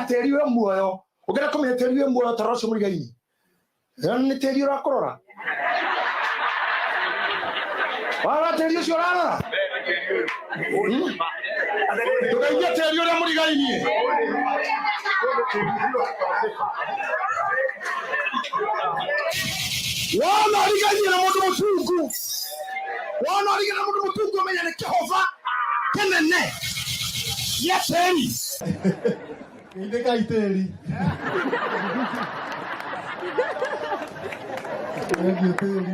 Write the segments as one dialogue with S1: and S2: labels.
S1: Tĩri wĩ muoyo. Ũngĩenda kũmenya tĩri wĩ muoyo, ta rora ũcio mũrigaini. Nĩ tĩri ũrakũrora. Warora tĩri ũcio ũrarora. Ndũkaigie tĩri ũrĩa mũrigainie. Wona ũrigainie na mũndũ mũtungu. Wona ũrigainie na mũndũ mũtungu ũmenye nĩ kĩhũba kĩnene gĩa tĩri.
S2: Geithĩkai tĩri. Thengiũ tĩri.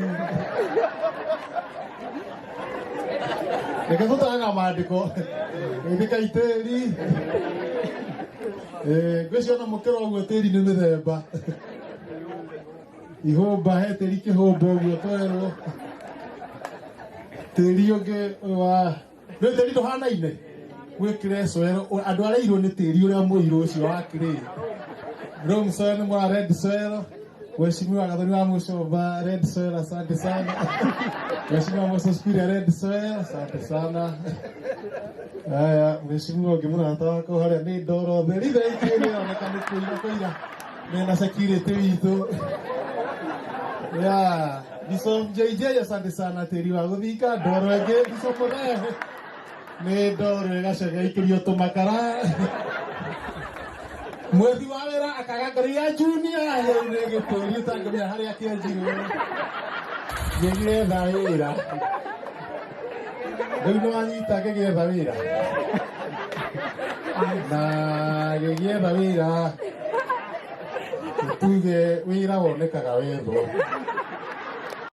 S2: Reke tũtare na maandĩko. Geithĩkai tĩri. Eh, ngwĩciria ona mũkĩra ũguo tĩri nĩ mĩthemba. Ihũmba he tĩri kĩhũmba ũguo twerwo. Tĩri ũngĩ ũyũ wa Nĩ tĩri ndũhanaine gwĩkĩra soil andũ arĩa airũ nĩ tĩri ũrĩa mũirũ ũcio wa clay. Loam soil nĩ mwa red soil. Mheshimiwa Gathoni wa Mucomba red soil, asante sana. Mheshimiwa Moses Kuria red soil, asante sana. Haya, Mheshimiwa ũngĩ mũrata wakwa harĩa nĩ ndoro theri thengiũ nĩ ĩroneka nĩ kũira kũira mena security witũ. Yeah. Bishop JJ asante sana tĩri wa gũthika ndoro ĩngĩ Bishop Mũthee nĩ ndoro ĩgacega ikĩrio tũmakara mwethi wa wĩra akaga ngari ya junior rĩu nĩ gĩtũri ũtangĩmenya harĩa kĩanjirwo gĩgĩetha wĩra rĩu nĩ wanyita gĩgĩetha wĩra na gĩgĩetha wĩra tuge wĩra wonekaga wethwo.